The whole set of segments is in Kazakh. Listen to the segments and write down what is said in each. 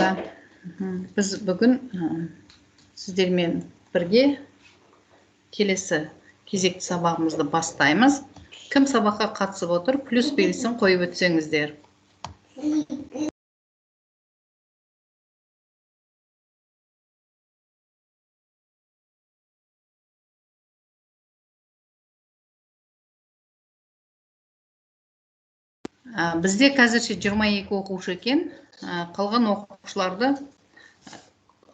Жақсы. Біз бүгін сіздермен бірге келесі кезекті сабағымызды бастаймыз. Кім сабаққа қатысып отыр, плюс белгісін қойып өтсеңіздер. Бізде қазірше 22 оқушы екен. Қалған оқушыларды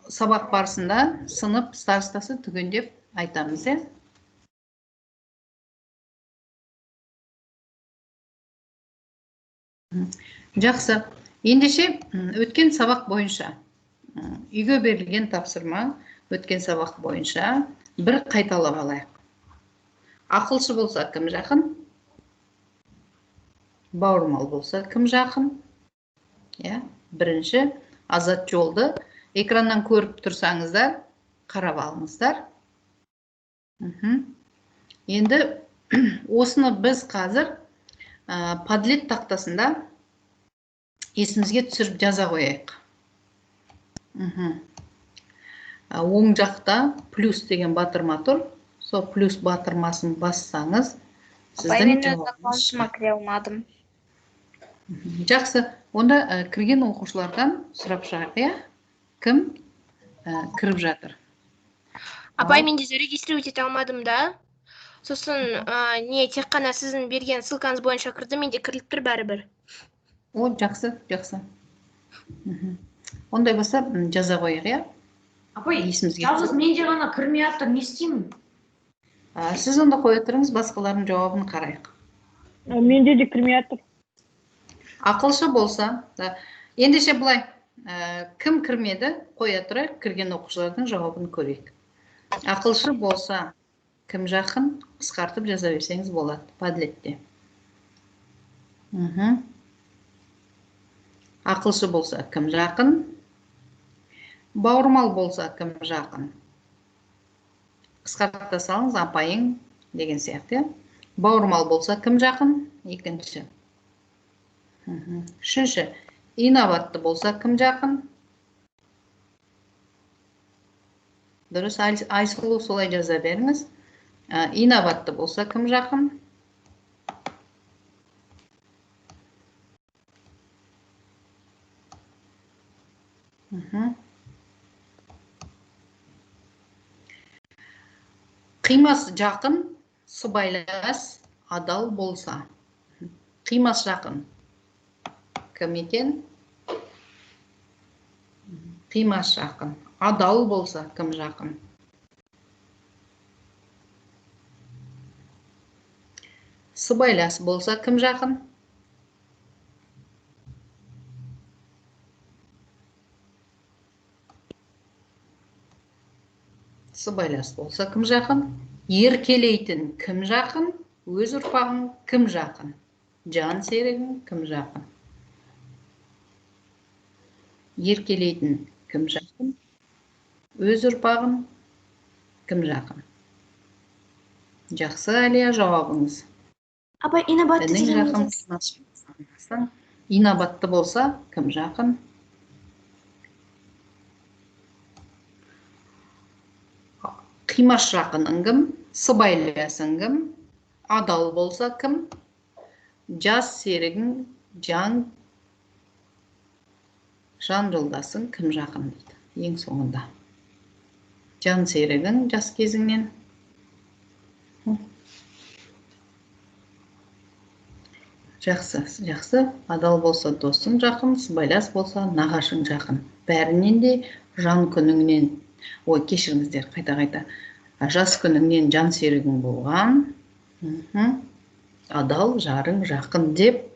сабақ барысында сынып старостасы түгендеп айтамыз, иә? Жақсы. Ендеше өткен сабақ бойынша үйге берілген тапсырма өткен сабақ бойынша бір қайталап алайық. Ақылшы болса кім жақын? Бауырмал болса кім жақын? Иә, бірінші азат жолды экраннан көріп тұрсаңыздар, қарап алыңыздар. Енді осыны біз қазір Padlet тақтасында есімізге түсіріп жаза қояйық. Оң жақта плюс деген батырма тұр. Сол плюс батырмасын бассаңыз, сіздің жауабыңыз кіре алмадым. Жақсы. Онда кірген оқушылардан сұрап шығайық, иә? Кім кіріп жатыр? Апай, мен де зарегистрировать ете алмадым да. Сосын не тек қана сіздің берген ссылкаңыз бойынша кірдім, менде кіріліп тұр бәрібір. О, жақсы, жақсы. Ондай болса жаза қояйық, иә? Апай, есімізге жалғыз менде ғана кірмей жатыр, не істеймін? Сіз онда қоя тұрыңыз, басқалардың жауабын қарайық. Менде де кірмей жатыр. Ақылшы болса, ендеше былай, кім кірмеді, қоя тұрайық, кірген оқушылардың жауабын көрейік. Ақылшы болса, кім жақын, қысқартып жаза берсеңіз болады, Padletте. Ақылшы болса, кім жақын? Бауырмал болса, кім жақын? Қысқарта салыңыз, апайың деген сияқты. Бауырмал болса, кім жақын? Екінші. Үшінші, инабатты болса кім жақын? Дұрыс, Айсұлу солай жаза беріңіз. Инабатты болса кім жақын? Қимас жақын, сыбайлас, адал болса. Қимас жақын. Кім екен? Қимас жақын. Адал болса кім жақын? Сыбайлас болса кім жақын? Сыбайлас болса кім жақын? Еркелейтін кім жақын? Өз ұрпағың кім жақын? Жан серігің кім жақын? Еркелейтін кім жақын? Өз ұрпағын кім жақын? Жақсы, Әлия, жауабыңыз. Апай, инабатты деген жақын. Инабатты болса кім жақын? Қимаш жақының кім? Сыбайласың кім? Адал болса кім? Жас серігің, жан жолдасың кім жақын дейді. Ең соңында. Жан серігің жас кезіңнен. Жақсы, жақсы. Адал болса досың жақын, сыбайлас болса нағашың жақын. Бәрінен де жан күніңнен, ой, кешіріңіздер, қайта-қайта. Жас күніңнен жан серігің болған, адал жарың жақын деп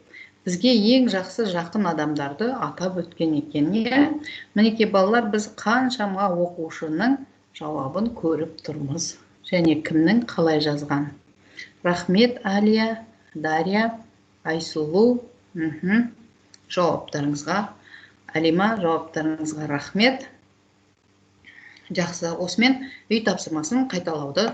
бізге ең жақсы жақын адамдарды атап өткен екен. Мінекей балалар, біз қаншама оқушының жауабын көріп тұрмыз және кімнің қалай жазған. Рахмет, Алия, Дария, Айсұлу, жауаптарыңызға, Алима, жауаптарыңызға рахмет. Жақсы, осымен үй тапсырмасын қайталауды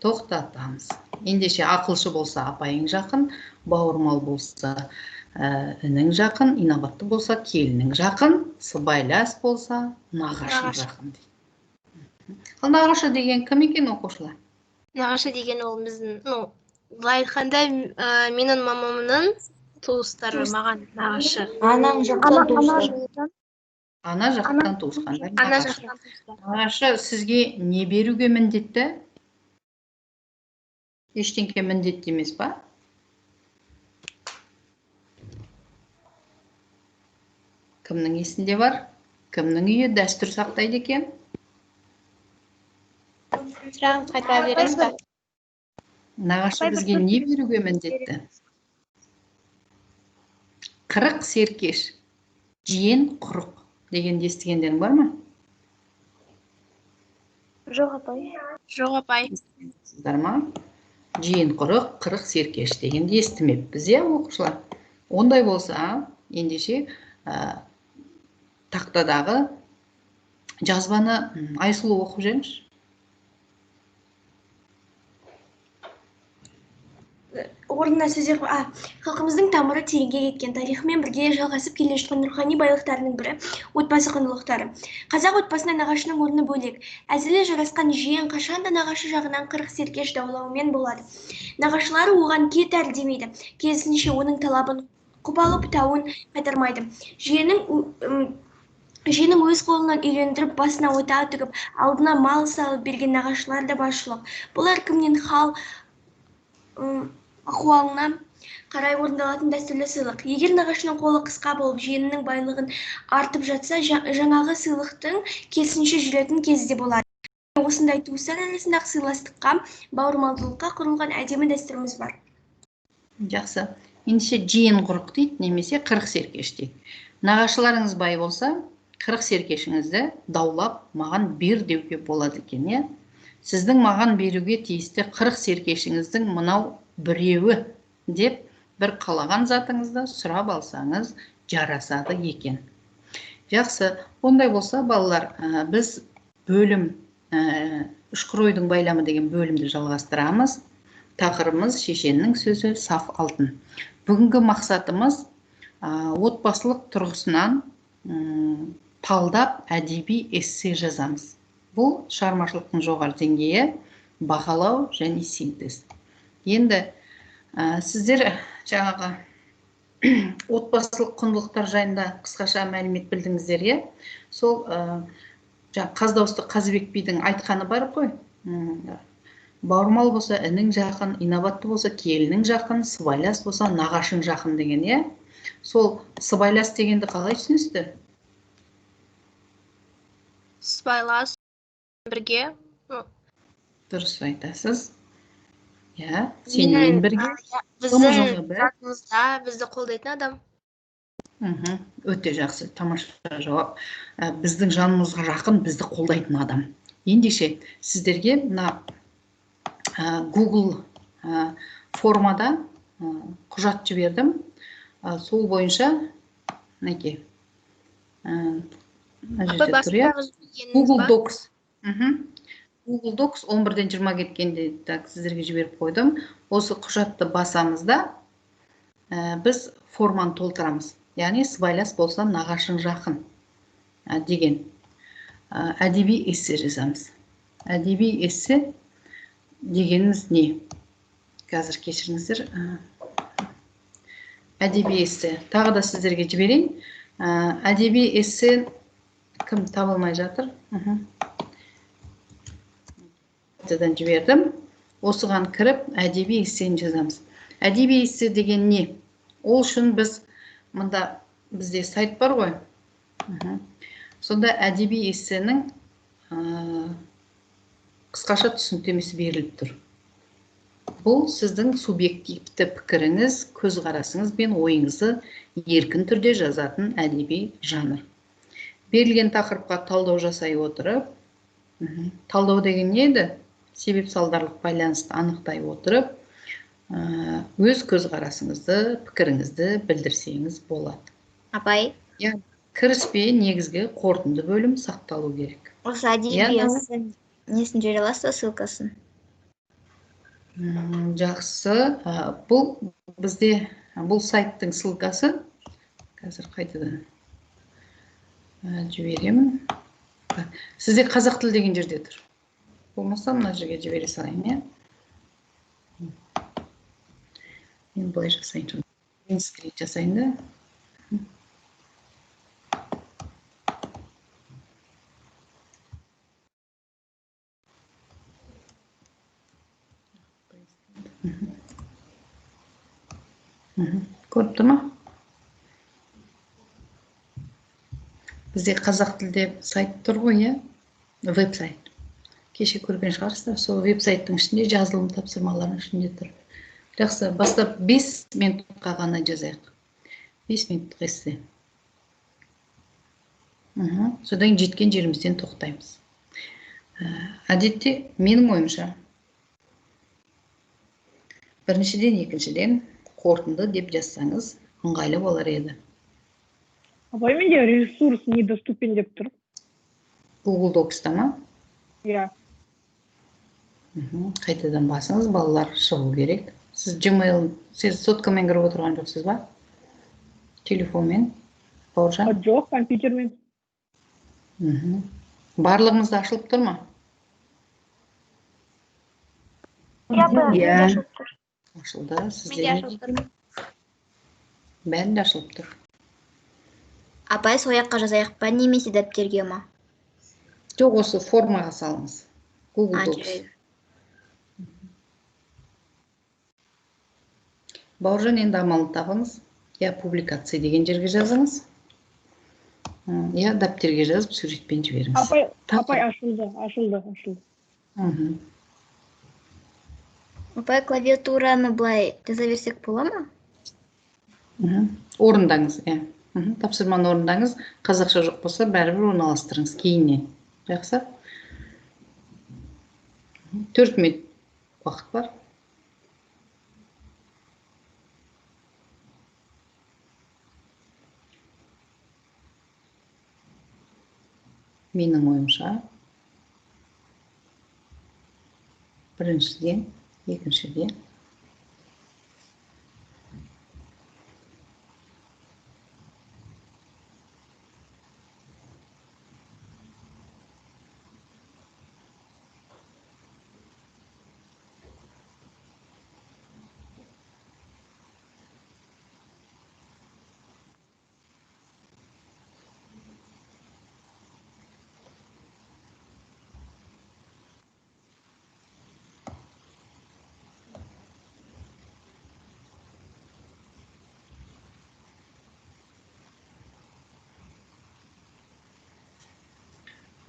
тоқтатамыз. Ендеше ақылшы болса апайың жақын, бауырмал болса інің жақын, инабатты болса келінің жақын, сыбайлас болса нағашың жақын дейді. Ал нағашы деген кім екен, оқушылар? Нағашы деген ол біздің, ну, былай айтқанда, менің мамамның туыстары маған нағашы. Анаң жақтан туыстар. Ана жақтан туысқандар. Ана жақтан туыстар. Нағашы сізге не беруге міндетті? Ештеңке міндетті емес па? Кімнің есінде бар? Кімнің үйі дәстүр сақтайды екен? Сұрағын қайтара бересіз бе? Нағашы бізге не беруге міндетті? 40 серкеш, жиен құрық дегенді естігендерің бар ма? Жоқ, апай. Жоқ, апай. Естігенсіздер ма? Жиен құрық, 40 серкеш дегенді естімеппіз, иә, оқушылар? Ондай болса, ендеше тақтадағы жазбаны Айсұлу оқып жіберіңізші. Орнына сөздер, халқымыздың тамыры тереңге кеткен, тарихымен бірге жалғасып келе жатқан рухани байлықтарының бірі отбасы құндылықтары. Қазақ отбасында нағашының орны бөлек. Әзілі жарасқан жиен қашанда нағашы жағынан 40 серкеш даулаумен болады. Нағашылары оған кет әрі демейді. Керісінше оның талабын құп алып, тауын қайтармайды. Жиенің өз қолынан үйлендіріп, басына ота тігіп, алдына мал салып берген нағашылар да баршылық. Бұл әркімнен хал ахуалына қарай орындалатын дәстүрлі сыйлық. Егер нағашының қолы қысқа болып, жиенінің байлығын артып жатса, жаңағы сыйлықтың керісінше жүретін кезі де болады. Осындай туыстар арасындағы сыйластыққа, бауырмалдылыққа құрылған әдемі дәстүріміз бар. Жақсы. Ендеше жиен құрық дейді, немесе 40 серкеш дейді. Нағашыларыңыз бай болса, 40 серкешіңізді даулап маған бер деуге болады екен, иә? Сіздің маған беруге тиісті 40 серкешіңіздің мынау біреуі деп бір қалаған затыңызды сұрап алсаңыз жарасады екен. Жақсы, ондай болса балалар, біз бөлім ұшқыр ойдың байламы деген бөлімді жалғастырамыз. Тақырыбымыз шешеннің сөзі саф алтын. Бүгінгі мақсатымыз отбасылық тұрғысынан талдап әдеби эссе жазамыз. Бұл шығармашылықтың жоғары деңгейі, бағалау және синтез. Енді сіздер жаңағы отбасылық құндылықтар жайында қысқаша мәлімет білдіңіздер, иә? Сол қаз дауысты Қазыбек бидің айтқаны бар ғой. Бауырмал болса інің жақын, инабатты болса келінің жақын, сыбайлас болса нағашың жақын деген, иә? Сол сыбайлас дегенді қалай түсінесіздер? Сыбайлас бірге. Дұрыс айтасыз. Иә, сенімен бірге. Біздің затымызда бізді қолдайтын адам. Өте жақсы, тамаша жауап. Біздің жанымызға жақын, бізді қолдайтын адам. Ендеше сіздерге мына Google формада құжат жібердім. Сол бойынша мінекей Google Docs. Google Docs 11-ден 20 кеткенде так сіздерге жіберіп қойдым. Осы құжатты басамыз да біз форманы толтырамыз. Яғни сыбайлас болса нағашың жақын деген әдеби эссе жазамыз. Әдеби эссе дегеніміз не? Қазір кешіріңіздер. Әдеби эссе. Тағы да сіздерге жіберейін. Әдеби эссе кім табылмай жатыр? Жібердім. Осыған кіріп әдеби эссені жазамыз. Әдеби эссе деген не? Ол үшін біз мында бізде сайт бар ғой. Сонда әдеби эссенің қысқаша түсініктемесі беріліп тұр. Бұл сіздің субъективті пікіріңіз, көзқарасыңыз бен ойыңызды еркін түрде жазатын әдеби жанр. Берілген тақырыпқа талдау жасай отырып, талдау деген не еді? Себеп салдарлық байланысты анықтай отырып, өз көзқарасыңызды, пікіріңізді білдірсеңіз болады. Апай. Иә, кіріспе негізгі қорытынды бөлім сақталу керек. Осы әдеби эссе несін жібере аласыз ба, ссылкасын? Жақсы. Бұл бізде бұл сайттың ссылкасы. Қазір қайтадан жіберемін. Сізде қазақ тілі деген жерде тұр. Болмаса мына жерге жібере салайын, иә? Мен былай жасайын. Скрин жасайын да. Көріп тұр ма? Бізде қазақ тілде сайт тұр ғой, иә? Веб-сайт. Кеше көрген шығарсыздар, сол веб-сайттың ішінде жазылым тапсырмаларының ішінде тұр. Жақсы, бастап 5 минутқа ғана жазайық. 5 минуттық эссе. Содан жеткен жерімізден тоқтаймыз. Әдетте менің ойымша біріншіден, екіншіден қорытынды деп жазсаңыз ыңғайлы болар еді. Апай, менде ресурс недоступен деп тұр. Google Docs-та ма? Иә. Қайтадан басыңыз, балалар шығу керек. Сіз Gmail, сіз соткамен кіріп отырған жоқсыз ба? Телефонмен? Бауыржан? Жоқ, компьютермен. Барлығымызда ашылып тұр ма? Иә. Ашылды. Сізде бәрінде ашылып тұр. Апай, сол жаққа жазайық па, немесе дәптерге ма? Жоқ, осы формаға салыңыз. Google Docs. Бауыржан, енді амалын табыңыз. Я публикация деген жерге жазыңыз. Я дәптерге жазып, суретпен жіберіңіз. Апай, ашылды, ашылды, ашылды. Апай, клавиатураны былай жаза берсек бола ма? Орындаңыз, иә. Тапсырманы орындаңыз. Қазақша жоқ болса, бәрібір орналастырыңыз кейіннен. Жақсы? 4 минут уақыт бар. Менің ойымша, біріншіден, екіншіден,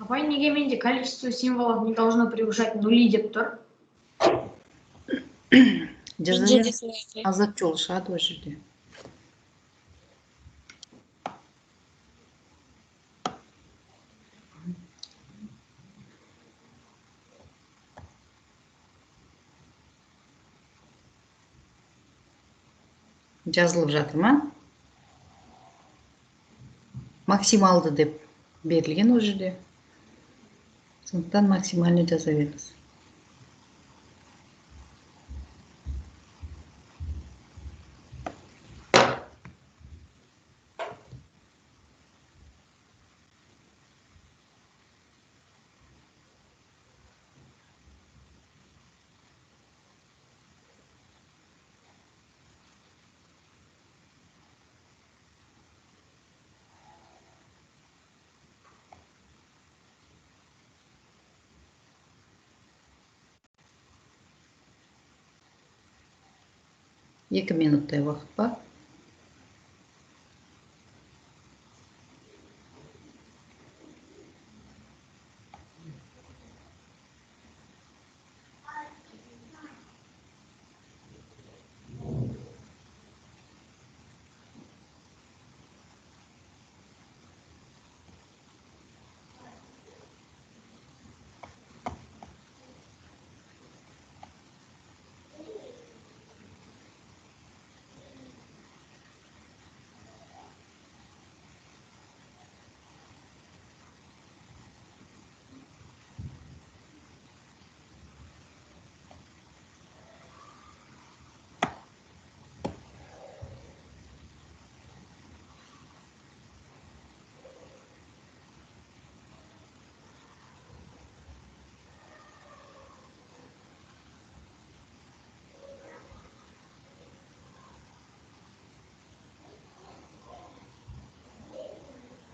Апай, неге менде количество символов не должно превышать нули деп тұр? Азат жол шығады ол жерде. Жазылып жатыр ма? Максималды деп берілген ол жерде. Сондықтан максимально жаза беріңіз. Екі минуттай уақыт бар.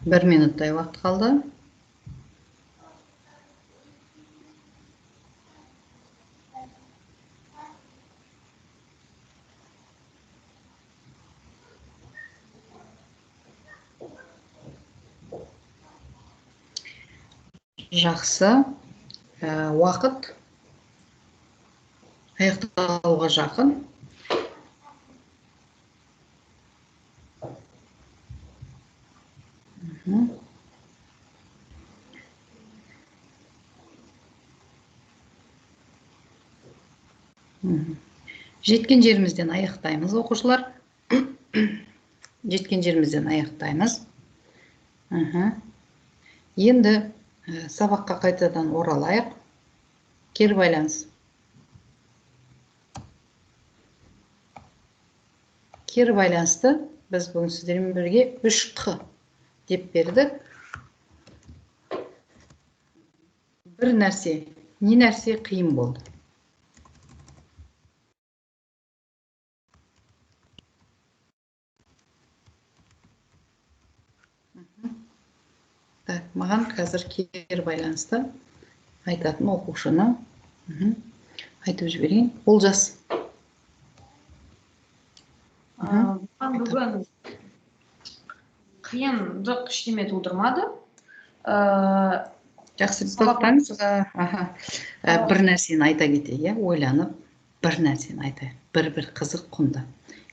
1 минуттай уақыт қалды. Жақсы. Уақыт аяқталуға жақын. Жеткен жерімізден аяқтаймыз, оқушылар. Жеткен жерімізден аяқтаймыз. Енді сабаққа қайтадан оралайық. Кері байланыс. Кері байланысты біз бүгін сіздермен бірге 3Қ деп бердік. Бір нәрсе, не нәрсе қиын болды? Так, маған қазір кері байланысты айтатын оқушыны айтып жіберейін. Олжас. Маған бүгін қиындық ештеме тудырмады. Жақсы, тоқтаңыз. Бір нәрсені айта кетейік, ойланып, бір нәрсені айтайық. Бір-бір қызық құнды.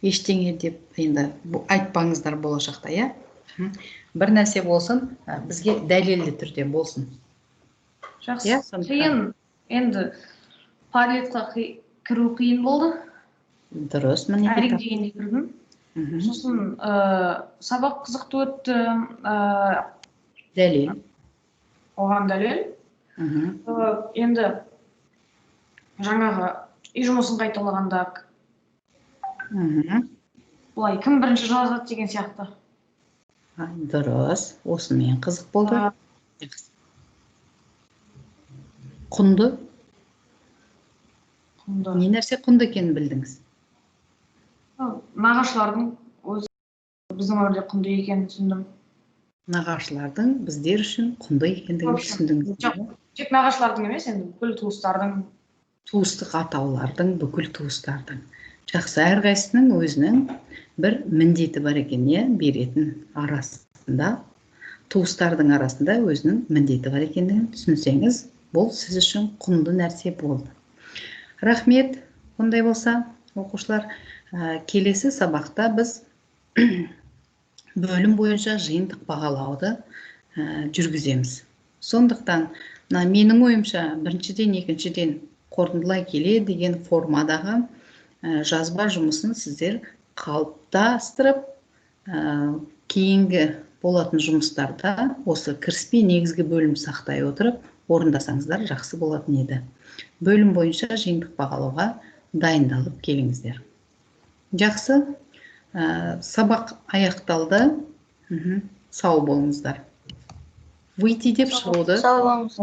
Ештеңе деп енді айтпаңыздар болашақта, иә? Бір нәрсе болсын, бізге дәлелді түрде болсын. Жақсы. Қиын, енді Padletқа кіру қиын болды. Дұрыс, міне. Әрең дегенде кірдім. Сосын сабақ қызықты өтті. Дәлел. Оған дәлел. Енді жаңағы үй жұмысын қайталағанда былай кім бірінші жазады деген сияқты. Дұрыс, осымен қызық болды. Құнды. Не нәрсе құнды екенін білдіңіз? Нағашылардың өзі біздің өмірде құнды екенін түсіндім. Нағашылардың біздер үшін құнды екендігін түсіндіңіз. Жоқ, тек нағашылардың емес, енді бүкіл туыстардың. Туыстық атаулардың, бүкіл туыстардың. Жақсы, әрқайсысының өзінің бір міндеті бар екен, иә, беретін арасында, туыстардың арасында өзінің міндеті бар екендігін түсінсеңіз, бұл сіз үшін құнды нәрсе болды. Рахмет, ондай болса, оқушылар, келесі сабақта біз бөлім бойынша жиынтық бағалауды жүргіземіз. Сондықтан, менің ойымша, біріншіден, екіншіден қорытындылай келе деген формадағы жазба жұмысын сіздер қалыптастырып, кейінгі болатын жұмыстарда осы кіріспе негізгі бөлім сақтай отырып орындасаңыздар жақсы болатын еді. Бөлім бойынша жиынтық бағалауға дайындалып келіңіздер. Жақсы, сабақ аяқталды. Сау болыңыздар. Выйти деп шығуды. Сау болыңыз.